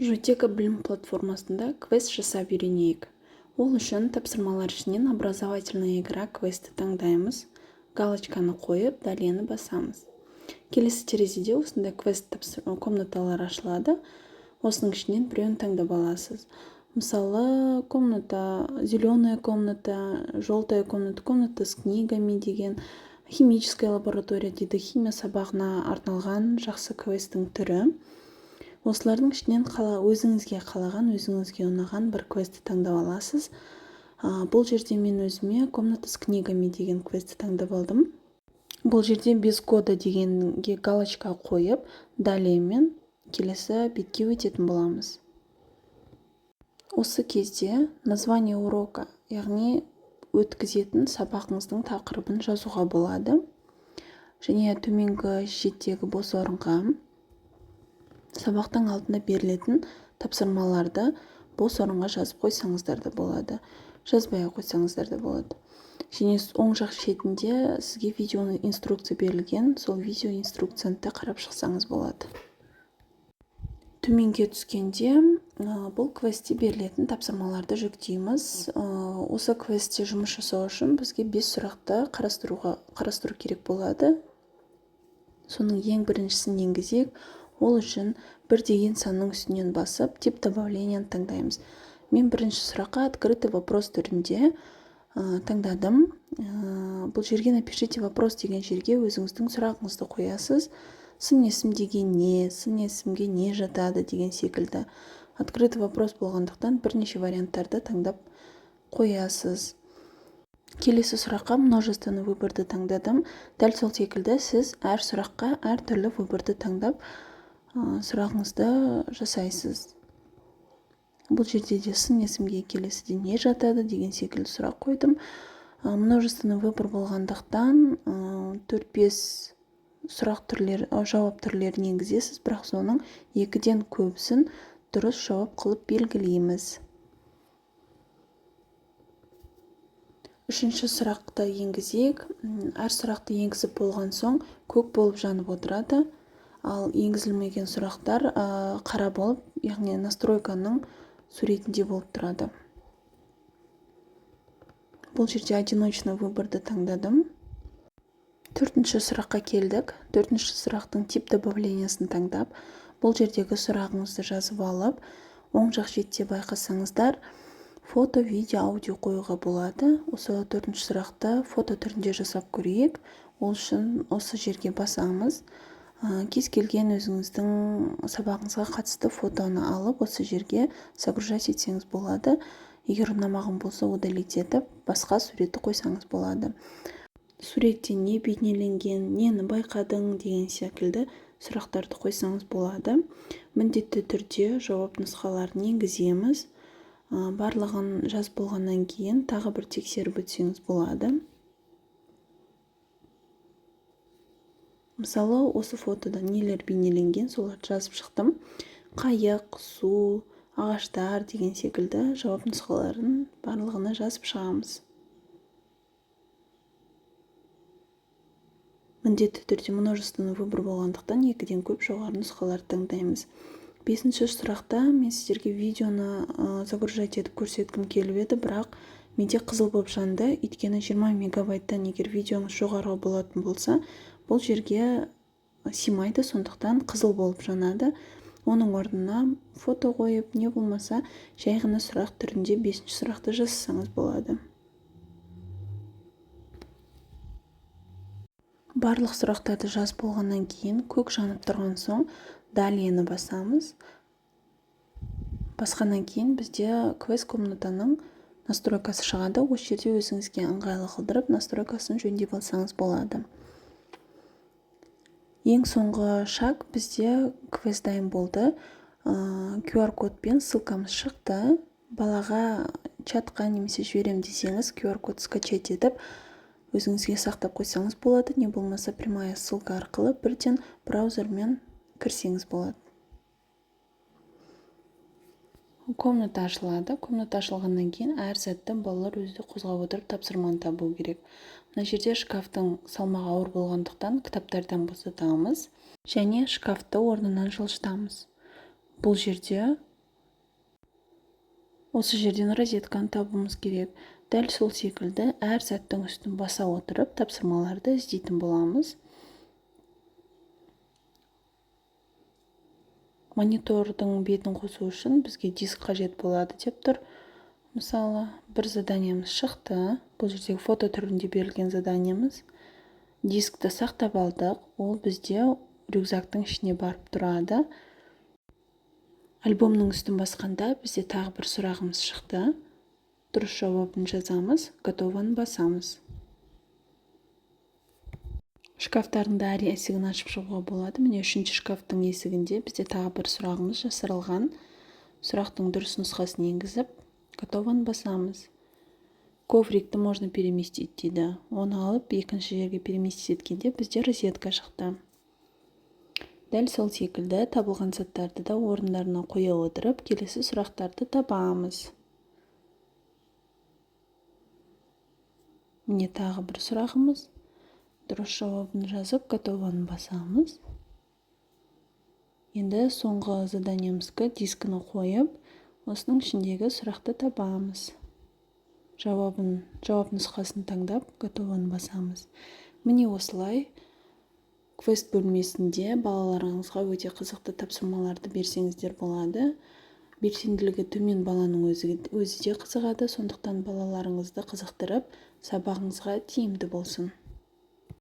Жутека білім платформасында квест жасап үйренейік. Ол үшін тапсырмалар ішінен «Образовательная игра» квестті таңдаймыз, галочканы қойып, «Далее»ні басамыз. Келесі терезеде осындай квест комнаталар ашылады. Осының ішінен біреуін таңдап аласыз. Мысалы, комната, зеленая комната, желтая комната, комната с книгами деген, химическая лаборатория дейді, химия сабағына арналған жақсы квесттің түрі. Осылардың ішінен өзіңізге қалаған, өзіңізге ұнаған бір квестті таңдап аласыз. Бұл жерде мен өзіме «Комната с книгами» деген квестті таңдап алдым. Бұл жерде «Без кода» дегенге галочка қойып, «Далее» мен келесі бетке өтетін боламыз. Осы кезде название урока, яғни өткізетін сабағыңыздың тақырыбын жазуға болады және төменгі шеттегі бос орынға сабақтың алдында берілетін тапсырмаларды бос орынға жазып қойсаңыздар да болады, жазбай ақ қойсаңыздар да болады. Және оң жақ шетінде сізге видео инструкция берілген, сол видео инструкцияны да қарап шықсаңыз болады. Төменге түскенде бұл квестте берілетін тапсырмаларды жүктейміз. Осы квестте жұмыс жасау үшін бізге 5 сұрақты қарастыру керек болады. Соның ең біріншісін енгізейік. Ол үшін бір деген санның үстінен басып, тип добавления таңдаймыз. Мен бірінші сұраққа открытый вопрос түрінде таңдадым. Бұл жерге «Напишите вопрос» деген жерге өзіңіздің сұрағыңызды қоясыз. Сын есім деген не, сын есімге не жатады деген секілді. Открытый вопрос болғандықтан, бірнеше варианттарды таңдап қоясыз. Келесі сұраққа множественный выборды таңдадым. Дәл сол секілді сіз әр сұраққа әртүрлі выборды таңдап, сұрағыңызды жасайсыз. Бұл жерде де сын есімге келесіде не жатады деген секілді сұрақ қойдым. Множественный выбор болғандықтан, төрт бес сұрақ түрлері, жауап түрлерін енгізесіз, бірақ соның екіден көбісін дұрыс жауап қылып белгілейміз. Үшінші сұрақты енгізейік. Әр сұрақты енгізіп болған соң, көк болып жанып отырады, ал енгізілмеген сұрақтар қара болып, яғни настройканың суретінде болып тұрады. Бұл жерде одиночный выборды таңдадым. Төртінші сұраққа келдік. Төртінші сұрақтың тип добавлениясын таңдап, бұл жердегі сұрағыңызды жазып алып, оң жақ шетте байқасаңыздар, фото, видео, аудио қоюға болады. Осы төртінші сұрақты фото түрінде жасап көрейік. Ол үшін осы жерге басамыз. Кез келген өзіңіздің сабағыңызға қатысты фотоны алып, осы жерге загружать етсеңіз болады. Егер ұнамаған болса, удалить етіп, басқа суретті қойсаңыз болады. Суретте не бейнеленген, нені байқадың деген секілді сұрақтарды қойсаңыз болады. Міндетті түрде жауап нұсқаларын енгіземіз. Барлығын жазып болғаннан кейін тағы бір тексеріп өтсеңіз болады. Мысалы, осы фотода нелер бейнеленген, соларды жазып шықтым. Қайық, су, ағаштар деген секілді жауап нұсқаларын барлығына жазып шығамыз. Міндетті түрде множественный выбор болғандықтан, екіден көп жоғары нұсқаларды таңдаймыз. Бесінші сұрақта мен сіздерге видеоны загружать етіп көрсеткім келіп еді, бірақ менде қызыл болып жанды, өйткені 20 мегабайттан егер видеоңыз жоғары болатын болса, бұл жерге сыймайды, сондықтан қызыл болып жанады. Оның орнына фото қойып, не болмаса жай ғана сұрақ түрінде бесінші сұрақты жасасаңыз болады. Барлық сұрақтарды жазып болғаннан кейін, көк жанып тұрған соң, «Далее»ні басамыз. Басқаннан кейін бізде квест комнатаның настройкасы шығады. Осы жерде өзіңізге ыңғайлы қылдырып, настройкасын жөндеп алсаңыз болады. Ең соңғы шаг: бізде квест дайын болды, QR кодпен ссылкамыз шықты. Балаға чатқа немесе жіберем десеңіз, QR код скачать етіп, өзіңізге сақтап қойсаңыз болады, не болмаса прямая ссылка арқылы бірден браузермен кірсеңіз болады. Комната ашылады. Комната ашылғаннан кейін әр затты балалар өзі қозғап отырып, тапсырманы табу керек. Мына жерде шкафтың салмағы ауыр болғандықтан, кітаптардан босатамыз және шкафты орнынан жылжытамыз. Бұл жерде Осы жерден розетканы табуымыз керек. Дәл сол секілді әр заттың үстін баса отырып, тапсырмаларды іздейтін боламыз. Монитордың бетін қосу үшін бізге диск қажет болады деп тұр. Мысалы, бір заданиеміз шықты. Бұл жердегі фото түрінде берілген заданиеміз. Дискті сақтап алдық. Ол бізде рюкзактың ішіне барып тұрады. Альбомның үстін басқанда бізде тағы бір сұрағымыз шықты. Дұрыс жауабын жазамыз, готованы басамыз. Шкафтардың да әр есігін ашып шығуға болады. Міне, үшінші шкафтың есігінде бізде тағы бір сұрағымыз жасырылған. Сұрақтың дұрыс нұсқасын енгізіп, готованы басамыз. Коврикті можно переместить дейді. Оны алып, екінші жерге переместить еткенде бізде розетка шықты. Дәл сол секілді табылған заттарды да орындарына қоя отырып, келесі сұрақтарды табамыз. Міне, тағы бір сұрағымыз. Дұрыс жауабын жазып, готованы басамыз. Енді соңғы заданиемізге дискіні қойып, осының ішіндегі сұрақты табамыз. Жауап нұсқасын таңдап, готованы басамыз. Міне, осылай квест бөлмесінде балаларыңызға өте қызықты тапсырмаларды берсеңіздер болады. Белсенділігі төмен баланың өзі де қызығады, сондықтан балаларыңызды қызықтырып, сабағыңызға тиімді болсын.